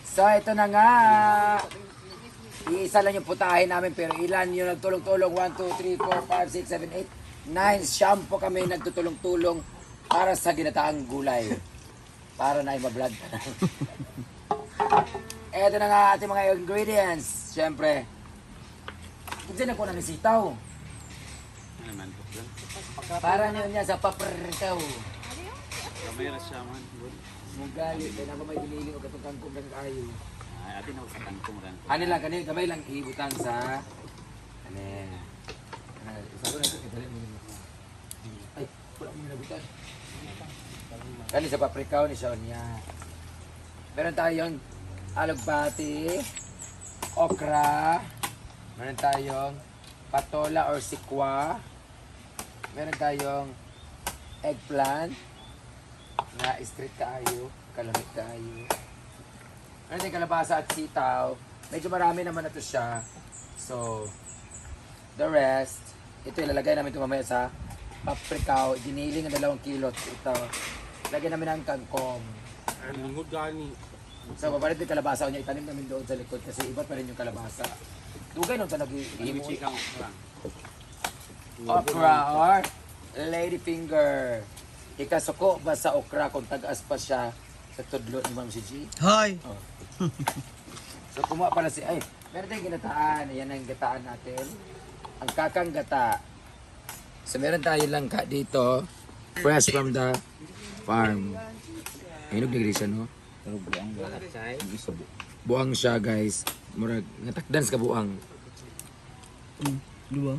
So, ito na nga. Iisa lang yung putahe namin pero ilan yung nagtulong-tulong? 1, 2, 3, 4, 5, 6, 7, 8, 9. Shampoo kami nagtutulong-tulong para sa ginataang gulay. Para na i-vlog ka na. Ito na nga ating mga ingredients. Siyempre. Kasi nakuha na ni sitaw. Ano man po lang. Para niyo niya sa paprikaw. Kamay ra siya man. Good. Mugali, kaya na ba may giniling o katong kangkong ng kayo. Ay, atin ako sa kangkong ran. Ano lang, kanil, kamay lang ibutang sa... Ano yan? Ano, isa ko na ito, dali mo nimo. Ay, wala mo nabutan. Kani sa paprikaw ni siya niya. Meron tayong alugbati, okra, meron tayong patola or sikwa, meron tayong eggplant, na street tayo, kalamit tayo. Meron tayong kalabasa at sitaw. Medyo marami naman na to siya. So, the rest, ito ilalagay namin ito mamaya sa paprikaw. Giniling ang 2 kilo. Ito. Lagyan namin ng kangkong. Lingod gani. So, papalit yung kalabasa niya. Itanim namin doon sa likod kasi iba pa rin yung kalabasa. Dugay nung talaga Imi himo. chika mo lang. Okra or lady finger. Ikasuko ba sa okra kung tag-as pa siya sa tudlo ni Ma'am si G? Hoy! So kumuha pala si, ay, meron tayong ginataan. Ayan ang gataan natin. Ang kakang gata. So meron tayo langka dito. Fresh from the farm. Hinog na siya, no? Buang siya, guys. Murag, natakdans ka buang. Di ba?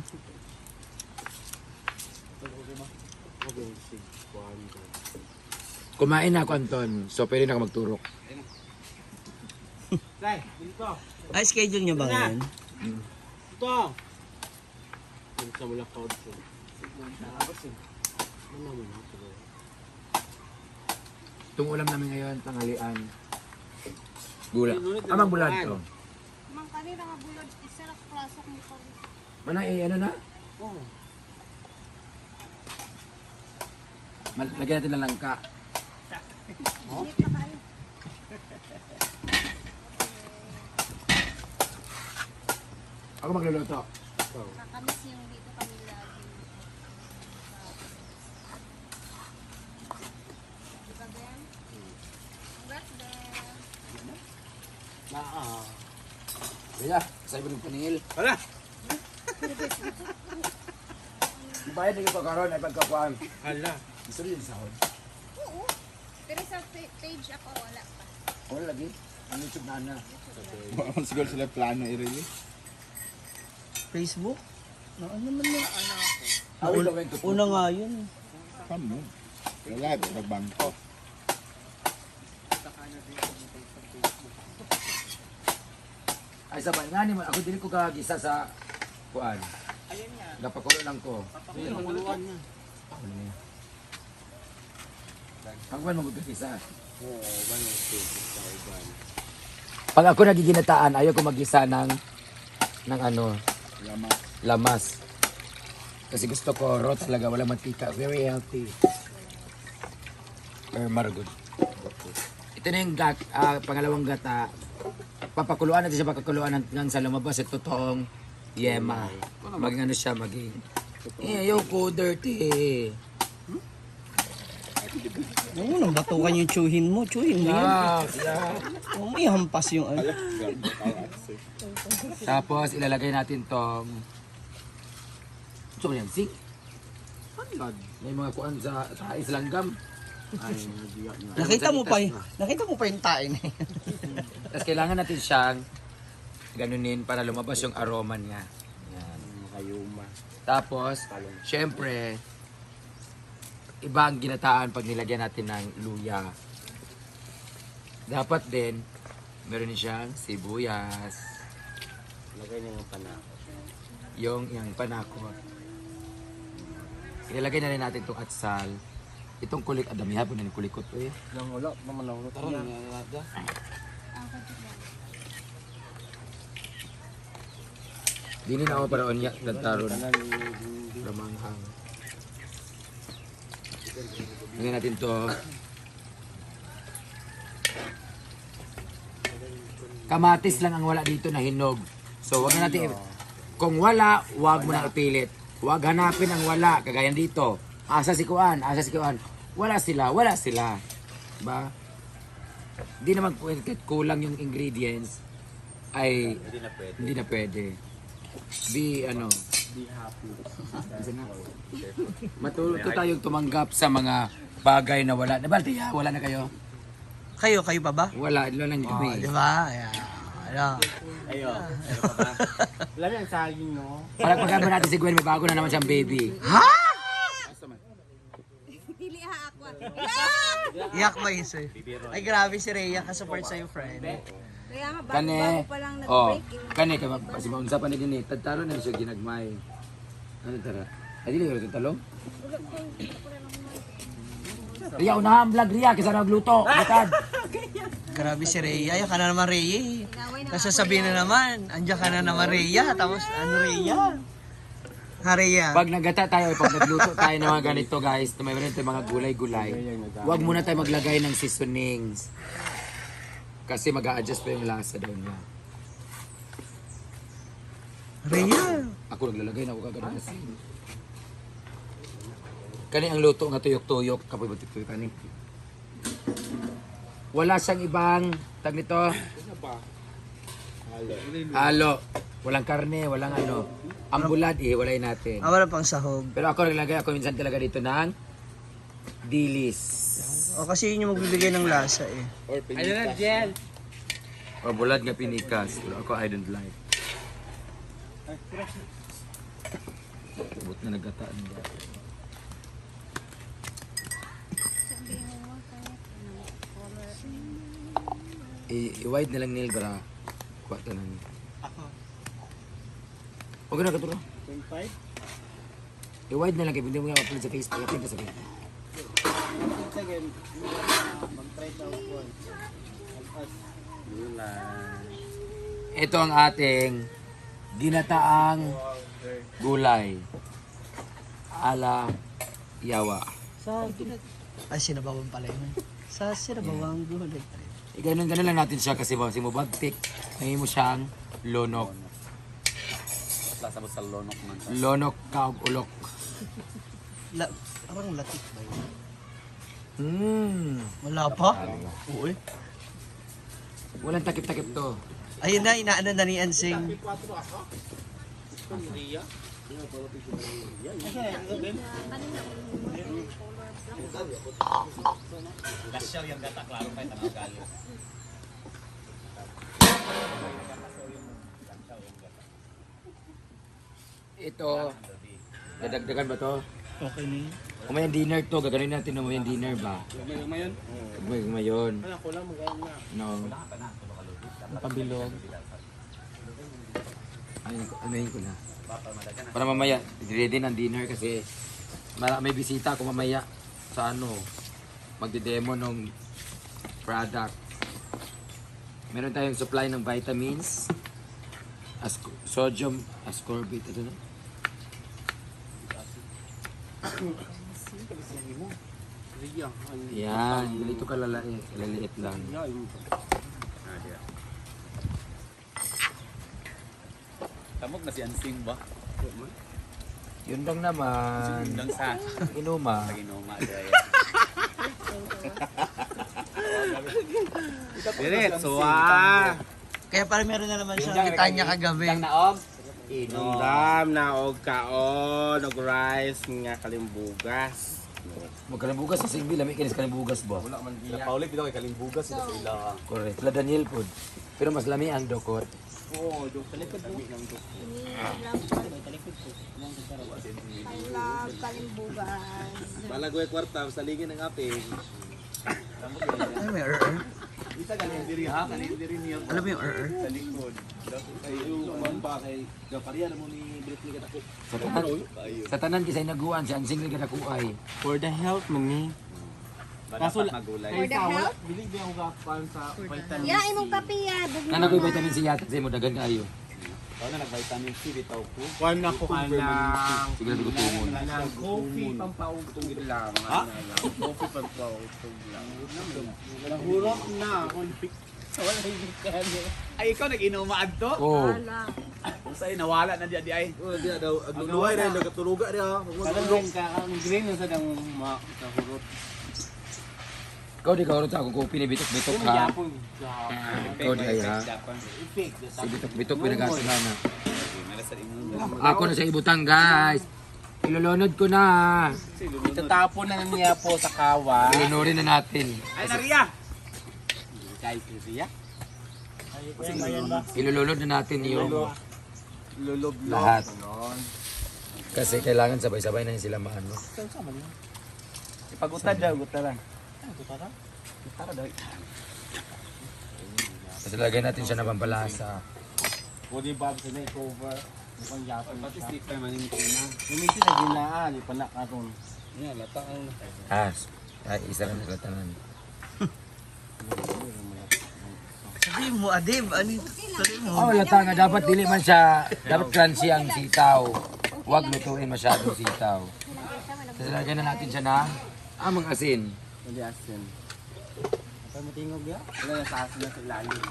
Kumain na ako, Anton. So pwede na ako magturok. Tay, dito. Ay, schedule niyo ba ngayon? Dito. Dito sa mula code ko. Ano mo na ito? Itong ulam namin ngayon, tanghalian. Gula. Amang bulan to. Mang kanina nga bulod, isa ra prasok mo ko. Mana eh, ano na? Oo. Lagyan natin ng langka. Init na kayo. Ako magluluto. Nakamiss yung dito kami lagi. Diba, Ben? Congrats, Ben. Naa. Kaya, sa iba ng panil. Wala. Bayad na yung pagkaroon ay pagkakuan. Hala. Gusto rin yung sahod. Oo. Pero sa page ako, wala pa. Wala lagi. Ang YouTube na na. Siguro sila plano i-release. Facebook? No, ano naman na? Are we going to put- Una nga yun. Kamo. Wala, nagbangko. Ay sabay nga ni ako dili ko gagisa sa kuan. Ayun nga. Gapakulo lang ko. Panguluan niya. Ano niya? Ang kuan mo gagisa. Oo, ba nung sa uban. Pag ako nagiginataan, ayaw ko magisa ng ano, Lamas. lamas. Kasi gusto ko raw talaga, walang mantika. Very healthy. Pero marugod. Ito na yung pangalawang gata. Papakuluan natin siya, papakuluan hanggang sa lumabas yung totoong yema. Maging ano siya, maging... Eh, ayoko, dirty. Oo, nang batukan yung tsuhin mo. Tsuhin mo yan. Ah, yeah. Oo, may hampas yung ano. Tapos, ilalagay natin tong... Ito ba yan? Sing? May mga kuan sa tais langgam. Ay, nagiyak na. Nakita mo pa yung tae na yun. Tapos kailangan natin siyang ganunin para lumabas yung aroma niya. Yan. Makayuma. Tapos, syempre, iba ang ginataan pag nilagyan natin ng luya. Dapat din, meron din siyang sibuyas, Lagay niya ng panako. yung panakot. Ilalagay na rin natin itong atsal. Itong kulik, adamihan po na yung kulikot. Eh. Nang wala, naman ako. Tara na na. Ang kadyo lang. Dini na ako para onya, nagtaron. Ramanghang. Lagyan natin to. Kamatis lang ang wala dito na hinog. So, wag na natin kung wala, wag mo na ipilit. Wag hanapin ang wala, kagaya dito. Asa si Kuan, asa si Kuan. Wala sila, wala sila. Ba? Hindi naman kahit kulang yung ingredients ay Hindi na pwede. hindi na pwede. Be ano, Be happy. isa na. Matuto tayong tumanggap sa mga bagay na wala. Diba, Tiya? Wala na kayo? Kayo, kayo pa ba? Wala, wala lang Oh, kami. di ba? Ayan. Ano? Ayo. Meron pa ba? Wala na ang saging, no? Palagpagan ba natin si Gwen, may bago na naman siyang baby. Ha? Dili ha ako. Yak! Iyak ba yun sa'yo? Ay, grabe si Rhea. Kasupport sa'yo, friend. Kaya nga, bago, Kani, bago pa lang oh, nag-break. Eh. kani, kaya kasi maunsa pa ni din eh. Tadtaro na siya ginagmay. Ano tara? Ay, dili ka talong? Riya, unahan vlog, Riya, kaysa nagluto. Butad. Grabe si Rhea. Ayan ka na naman, Rhea. eh. Inaway na Tapos sasabihin na naman, andiyan ka na naman, Rhea. Tapos, ano, Rhea? Ha, Rhea? Pag nagata tayo, pag nagluto tayo ng mga ganito, guys, na mayroon tayong mga gulay-gulay, huwag muna tayo maglagay ng seasonings. Kasi mag adjust pa yung lasa daw niya. Rhea! Ako naglalagay na ako kagad ng asin. Kani ang luto nga tuyok-tuyok, kapoy ba tuyok kani? Wala siyang ibang tag nito. Halo. Walang karne, walang ano. Ang bulad, ihiwalay natin. Ah, wala pang sahog. Pero ako naglalagay ako minsan talaga dito ng dilis. O, kasi yun yung magbibigay ng lasa eh. Or Ayun na, pinitas. gel. O bulad nga pinikas. Pero ako I don't like. Ubot na naggataan ba? I-wide na lang nil para kuha ta na niya. Ako. Huwag na katuro. 25? I-wide na lang kay hindi mo nga upload sa Facebook. I-upload ka sa Facebook. Second. Mag-try na ako. As Ito ang ating ginataang gulay. Ala yawa. Sa Ay, sinabawan pala yun. Sa sinabawang gulay. E, ganun-ganun lang natin siya kasi si mubagtik, may mo siyang lonok. Lasa mo sa lonok man. Lonok kaog ulok. La, parang latik ba yun? Wala pa? Oo eh. Walang takip-takip to. Ayun na, inaano na ni Ansing. Kasyaw yung gata, klaro pa yung tanaw gali. Ito, dadagdagan ba to? Okay na yun. Kumain dinner to, gaganunin natin na kumain dinner ba? Kumain Kumain kumayon. Ano, kulang magayon na. No. Pabilog. Ay, anuhin ko na. Para mamaya, ready ng dinner kasi may bisita ako mamaya sa ano, magde-demo ng product. Meron tayong supply ng vitamins, sodium ascorbate, ito na. Riya. Ano? Yan, ganito kalalaki, kalaliit lang. Riya, yung Tamog na si Ansing ba? Yun lang naman. Yun lang sa Inuma. Taginoma. Diretso ah. Kaya parang meron na naman siyang kitanya kagabi. Naog? Nundam na og kaon og rice nga kalimbugas. Magkalimbugas sa singbi, lami kinis kalimbugas ba? Wala man diya. Paulit bitaw kay kalimbugas sila sa ila. Correct. La Daniel pod. Pero mas lami ang dokot. Oo, do talikod mo ng do. I love kalimbugas. Balagway kwarta, saligin ang aping. Ay, may er-er. Isa galing diri ha, kanin diri niya. Alam mo yung er-er? Sa likod. Kay man pa kay gapariya na mo ni Britney kadako. Sa tanan, sa tanan kisay naguan si Ansing nga dakuay. For the health man ni. Kaso magulay. For the health? Bili ba ako kapan sa vitamin Ya, imong kape ya. Dugno Nana ko'y vitamin C yata sa imo dagan kaayo. Ikaw na nag-vitamin C bitaw ko. Kuan na ko kanang Siguro ko tumon. kanang coffee pampautog lang. Ha? Coffee pampautog lang. Nahurot na ako. Wala hindi kaya. Ay, ikaw nag-inom adto? Oh. Ala. Usay nawala na di ay. Oh, di daw agluluhay dahil nagtuluga diha. Karon ka ang green sa dang makahurot. Ikaw di ka sa akong kopi ni bitok-bitok ha. Japon. Ikaw di ay ha. Effect. Si bitok-bitok pinagasulan na. Ako na sa ibutang, guys. Ilulunod ko na. Itatapon na niya po sa kawa. Ilunurin na natin. Ay, Naria! Guys, siya. Ilulunod na natin yung lahat. Kasi kailangan sabay-sabay na sila maano. Ipagutad daw, gutaran. Gutara daw. Kasi lagay natin siya na pampalasa. Pwede ba sa na cover? Mukhang Japon Pati siya. stick pa man yung tuna. Lumiti sa ginaan, ipanak karon. Yeah, lata ang Ah, ay, isa lang sa tanan. Sabi mo, Adib, ano ito? Sabi mo. Oh, lata nga. Dapat dili man siya, dapat crunchy ang sitaw. Huwag lutuin masyadong sitaw. Tapos lagyan na natin siya na amang asin. Hindi asin. Apa mo tingog ya? Wala na sa asin na sa ilalim.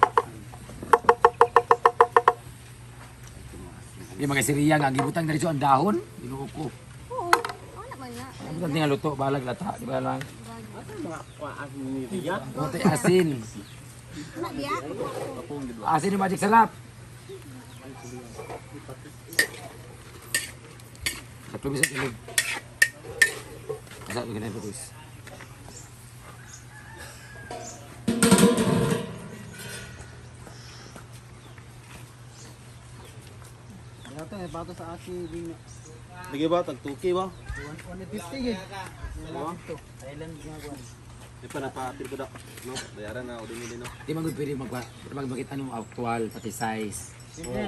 Yung mga siriya nga, gibutang diretso ang dahon. Ginoo ko. Oo. Wala man na. Ang butang nga luto, balag lata. Di ba lang? Ano mga kuhaan ni Ria? Buti asin. Wala diya. Asin yung magic sarap. Tatlo bisa ilog. Asa ganun pa guys. Dato may bato sa asin din. Lagi ba tagtuki ba? 150 eh. Thailand nga kuan. Di pa napapil ko da. No, bayaran na o din no. Di man gud pwede magpa magbakit anong actual pati size.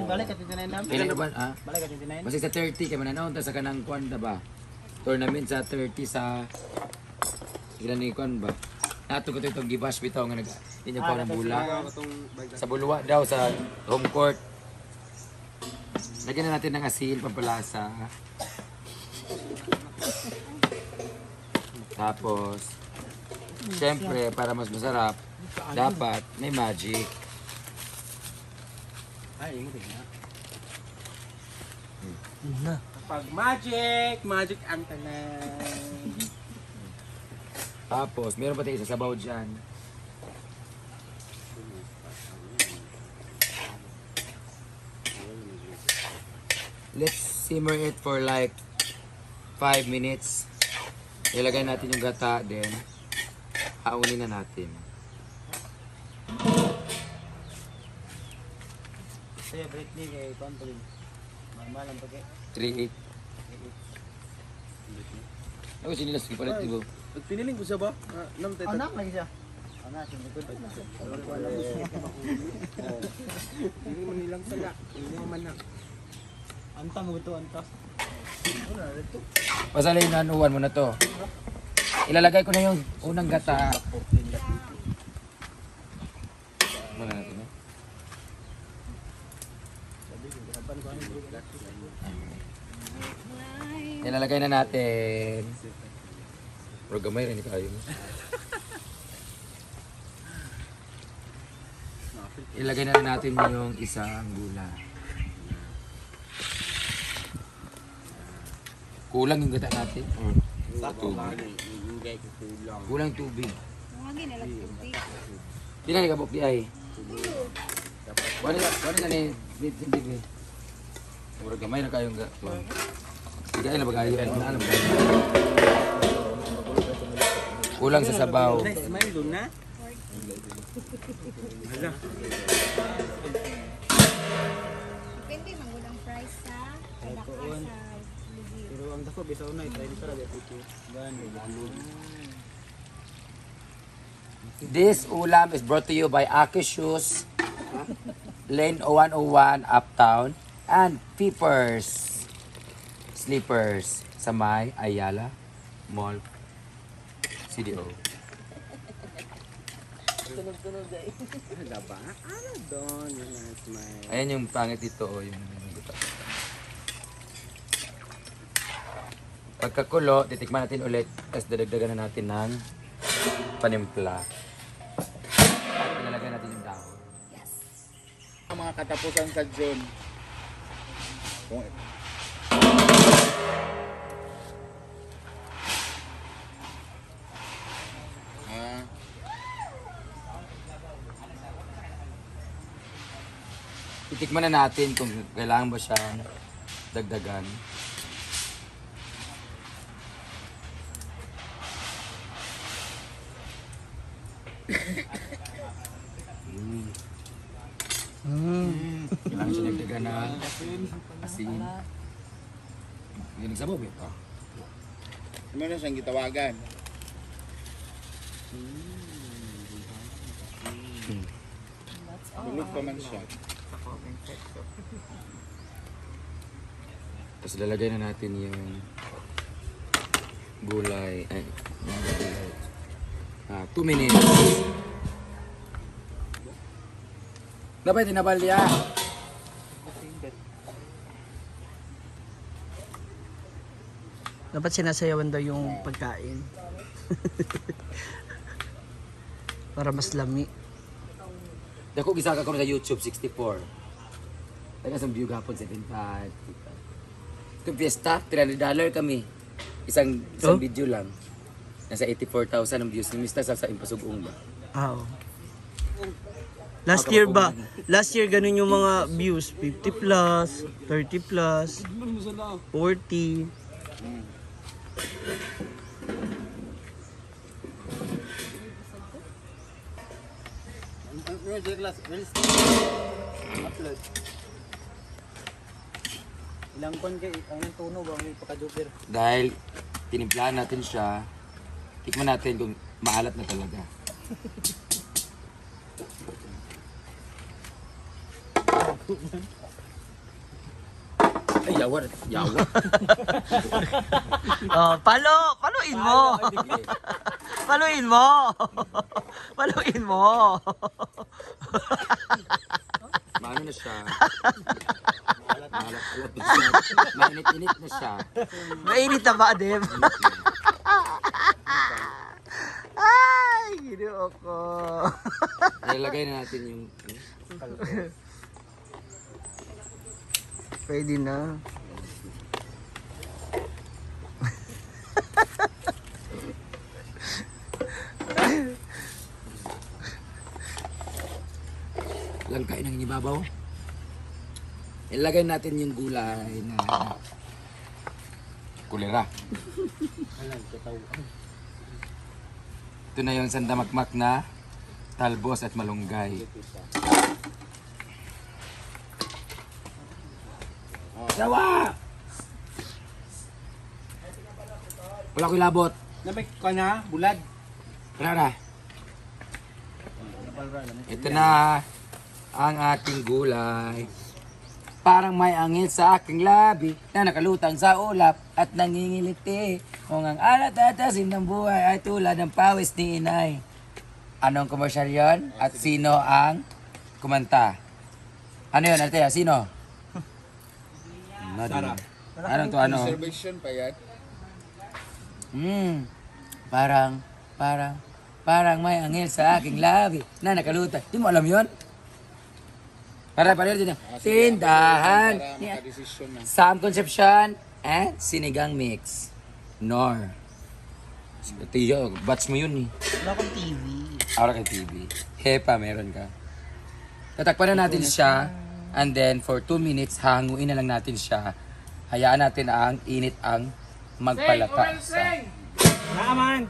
Balik ka 29 lang. Kailan ba ah? Balik ka 29. Basta sa 30 kay mananaw ta sa kanang kwan ta ba? Tournament sa 30 sa sila ni kwan ba? Nato ko to itong gibash bitaw nga nag inyo pa ng bula. Sa Bulwa daw sa home court. Lagyan na natin ng asin pampalasa. Tapos, siyempre, para mas masarap, dapat may magic. Ay, mo din na. Na. Pag magic, magic ang tanan. Tapos, meron pa tayong isa sabaw dyan. Let's simmer it for like 5 minutes. Ilagay natin yung gata, then haunin na natin. Kaya Britney kay kuan pa din. Normal ang pagke. 3-8. Ako sinilas, ipalit diba? Piniling ko siya ba? Ah, Nam tay. Anak lagi siya. Ana, sumikod. Hindi man nilang sala. Hindi man na. Anta mo ito, anta. Pasalay na anuan mo na to. Ilalagay ko na yung unang gata. Muna natin eh. Ilalagay na natin. Pero gamay rin kayo. Ilagay na rin natin yung isang gula. Kulang yung gata natin. Or tubig. Kulang tubig. Mga ginalag tubig. Di na nikabok di ay. Wala wala na ni bit hindi bi. Murag gamay na kayong ga. Sige ay na bagayo ay na alam kayo. Kulang sa sabaw. Smile doon na. Depende man gud ang price sa kadaka sa lubi. Pero ang dako bisaw na try dito ra dito. Gan. This ulam is brought to you by Aki Shoes, Lane 0101 Uptown, and Peepers Sleepers sa may Ayala Mall CDO. Diba? Ano doon? Yun ang smile. Ayan yung pangit dito, oh, yung guta. Pagkakulo, titikman natin ulit, tapos dadagdagan na natin ng panimpla. At ilalagay natin yung dahon. Yes. Mga katapusan sa June. Kung Ah, Itikman na natin kung kailangan ba siya dagdagan. Kailangan siya dagdagan ng asin. Hindi nagsabaw ba ito? ano na siyang gitawagan? Bulog pa man siya. Tapos lalagay na natin yung gulay. Ay, yung gulay. Ah, 2 minutes. Dapat tinabalya. Dapat sinasayawan daw yung pagkain. Para mas lami. Dako gisa ka ko sa YouTube 64. Taga sa view gapon 75. Itong fiesta, $300 kami. Isang isang Oh? video lang. Nasa 84,000 ang views. Ni Mr. sa sa Impasugong ba? Ah, oo. Last year ba? Last year ganun yung mga views. 50 plus, 30 plus, 40. Upload. Ilang kon kay ang tuno ba may pagka-joker. Dahil tinimplahan natin siya, tikman natin kung maalat na talaga. Ay, yawar. Yawar. Oh, palo! Paluin mo! Paluin mo! Paluin mo! Maano na siya. Maalat-alat na siya. Mainit-init na siya. Mainit na ba, Deb? Ay, ginoo ko. Nilagay na natin yung... Pwede na. Langkain ng inibabaw. Ilagay natin yung gulay na... Kulera. Ito na yung sandamakmak na talbos at malunggay. Sawa! Wala ko ilabot. Namay ka na bulad. Tara na. Ito na ang ating gulay. Parang may angil sa aking labi na nakalutang sa ulap at nangingiliti. Kung ang alat at asim ng buhay ay tulad ng pawis ni inay. Anong commercial yon? At sino ang kumanta? Ano yun, Althea? Sino? Sara. Anong to, ano? Reservation pa yan. Parang, parang, parang may angel sa aking labi na nakaluta. Di mo alam yon? Para, para din. Tindahan. Para makadesisyon na. Sam Concepcion and Sinigang Mix. Nor. Tiyo, batch mo yun eh. Wala akong TV. Ara kay TV. Hepa, meron ka. Tatakpan na natin siya. And then, for 2 minutes, hanguin na lang natin siya. Hayaan natin ang init ang magpalata. Sa Naaman.